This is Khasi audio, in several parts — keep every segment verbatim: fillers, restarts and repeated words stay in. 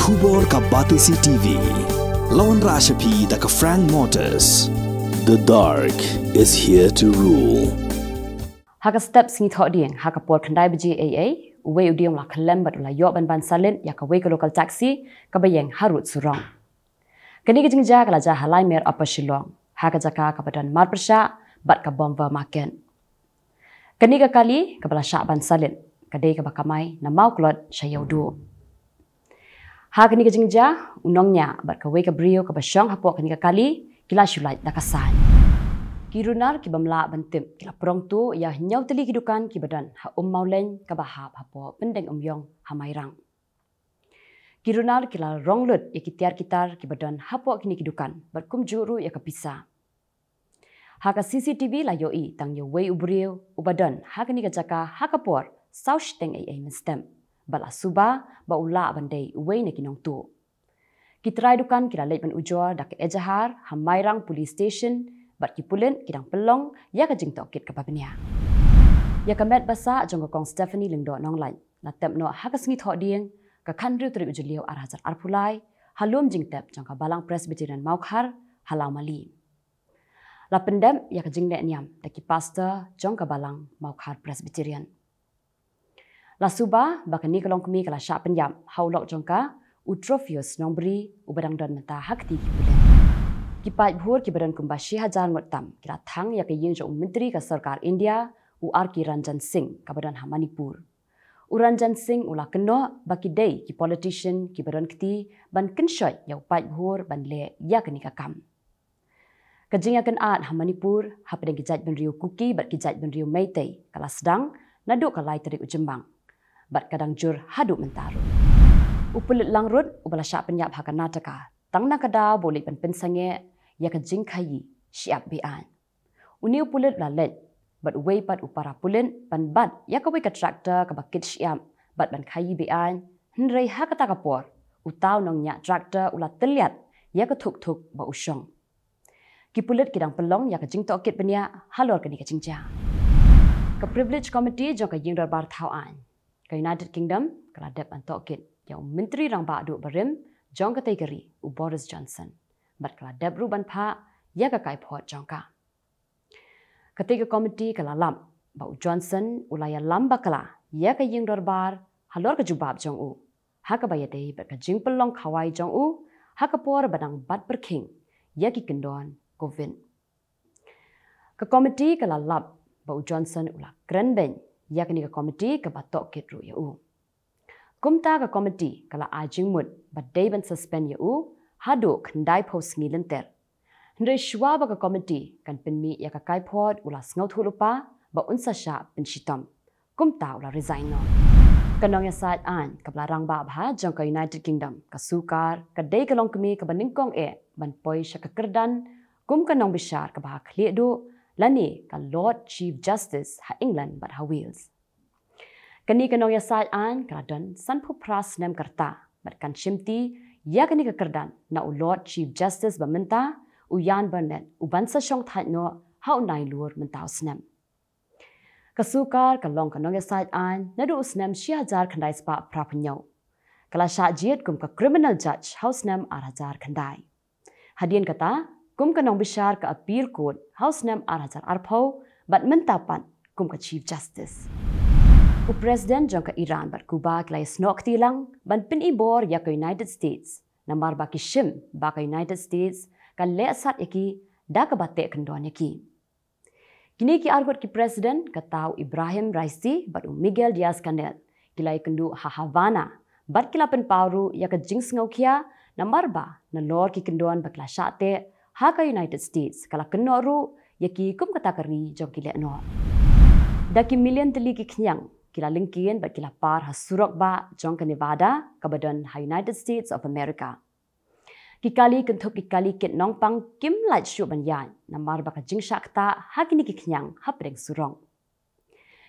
Khubor ka Batesi T V. La wanrah sha phi da ka Frank Motors. The dark is here to rule. Ha ka step sngi Thohdieng, ha ka por khyndai baje eiei, uwei u dieng u la khyllem bad u la ïoh ban ban salit ïa kawei ka local taxi kaba ïeng harud surok. Kane ka jingjia ka la jia ha Laimer, Upper Shillong, ha ka jaka kaba don marpyrshah bad ka Bomber Market. Kane ka kali kaba la shah ban salit ka dei kaba kamai na Mawklot sha Ïewduh. Ha kane ka jingjia, u nongñiah bad kawei ka briew kaba shong hapoh kane ka kali ki la shu lait da ka saiñ. Ki runar ki bym lah ban tip ki la prong tuh ïa hynñiew tylli ki dukan kiba don ha Ummawleiñ kaba hap hapoh Pyndeng Umïong ha Mairang. Ki runar ki la rong lut ïa ki tiar ki tar kiba don hapoh kine ki dukan bad kumjuh ruh ïa ka pisa. Ha ka C C T V la ïohi tang ïa uwei u briew uba don ha kane ka jaka ha ka por saw shiteng eiei mynstep, bad la suba ba u lah ban dei uwei na ki nongtuh. Ki trai dukan ki la leit ban ujor da ka ejahar ha Mairang Police Station bad ki pulit ki dang pynlong ïa ka jingtohkit kaba bniah. Ïa ka met ba sah jong ka Kong Stephanie Lyngdoh Nonglait la tep noh ha ka sngi Thohdieng, ka khathynriew tarik u Jylliew ar hajar arphew lai, ha lum jingtep jong ka Balang Presbyterian Mawkhar ha Lawmali. La pyndep ïa ka jingleh niam da ki pastor jong ka Balang Mawkhar Presbyterian. La suba ba kane ka longkmie ka la shah pynïap ha u lok jong ka, u Trofius Nongbri, uba dang don mynta ha kti ki pulit. Ki paidbhur kiba don kumba shi hajar ngut tam ki la thang ïa ka ïing jong u Myntri ka Sorkar India, u R K Ranjan Singh, kaba don ha Manipur. U Ranjan Singh u la kynnoh ba ki dei ki politician kiba don kti ban kynshoit ïa u paidbhur ban leh ïa kane ka kam. Ka jingïakynad ha Manipur hapdeng ki jaitbynriew Kuki bad ki jaitbynriew Meitei ka la sdang naduh ka lai tarik u Jymmang bad ka dang jur haduh mynta ruh. U pulit langrut uba la shah pynïap ha Karnataka tang na ka daw ba u leit ban pynsangeh ïa ka jingkhaïi shyiap be-aiñ. Une u pulit u la leit bad uwei pat u para pulit ban bat ïa kawei ka tractor kaba kit shyiap bad ban khaïi be-aiñ, hynrei ha kata ka por uta u nongñiah tractor u la tylliat ïa ka thuk thuk ba u shong. Ki pulit ki dang pynlong ïa ka jingtohkit bniah halor kane ka jingjia. Ka Privilege Committee jong ka Ïing Dorbar Thaw Aiñ ka United Kingdom ka la dep ban tohkit ïa u Myntri Rangbah Duh barim jong katei ka ri, u Boris Johnson, bad ka la dep ruh ban phah ïa ka kaiphod jong ka. Katei ka komiti ka la lap ba u Johnson u la ïalam bakla ïa ka Ïing Dorbar halor ka jubab jong u ha kaba ïadei bad ka jingpynlong khawai jong u ha ka por ba dang bat pyrkhing ïa ki kyndon Covid. Ka komiti ka la lap ba u Johnson u la kren beiñ ïa kane ka komiti kaba tohkit ruh ïa u. Kumta ka komiti ka la ai jingmut ba dei ban suspend ïa u haduh khyndai phew sngi lynter. Hynrei shuwa ba ka komiti kan pynmih ïa ka kaiphod, u la sngewthuh lypa ba un sa shah pynshitom. Kumta u la resign noh. Ka nongïasaid aiñ kaba la rangbah bha jong ka United Kingdom, ka Sue Kerr, ka dei ka longkmie kaba nyngkong eh ban poi sha ka kyrdan kum ka nongbishar kaba ha khlieh duh lane ka Lord Chief Justice ha England bad ha Wales. Kane ka nongïasaid aiñ ka la don sanphew phra snem ka rta bad kan shimti ïa kane ka kyrdan na u Lord Chief Justice ba mynta, u Ian Burnett, uban sa shong thait noh ha u Nailur mynta u snem. Ka Sue Kerr ka long ka nongïasaid aiñ naduh u snem shi hajar khyndai spah phra phew hynñiew. Ka la shah jied kum ka criminal judge ha u snem ar hajar khyndai. Hadien kata, kum ka nongbishar ka Appeal Court ha u snem ar hajar arphew, bad mynta pat kum ka Chief Justice. U President jong ka Iran bad Cuba ki la ïasnoh kti lang ban pyni bor ïa ka United States, namar ba ki shim ba ka United States ka leh sat ïa ki da kaba teh kyndon ïa ki. Kine ki arngut ki President, kata u Ibrahim Raisi bad u Miguel Diaz-Canel, ki la ïakynduh ha Havana bad ki la pynpaw ruh ïa ka jingsngewkhia, namar ba nalor ki kyndon ba ki la shah teh ha ka United States, ka la kynnoh ruh ïa ki kum kata ka ri jong ki lehnoh. Da ki million tylli ki khñiang ki la lyngkien bad ki la par ha surok bah jong ka Nevada kaba don ha United States of America. Ki kali kynthup ki kali kit nongpang kim lait shuh ban ïaid namar ba ka jingshah ktah ha kine ki khñiang hapdeng surok.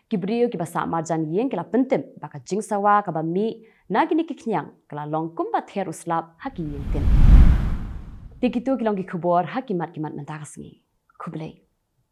Ki briew kiba sah marjan ïing ki la pyntip ba ka jingsawa kaba mih na kine ki khñiang ka la long kumba ther u slap ha ki ïing tin. Te kito ki long ki khubor ha ki mat ki mat mynta ka sngi. Khublei.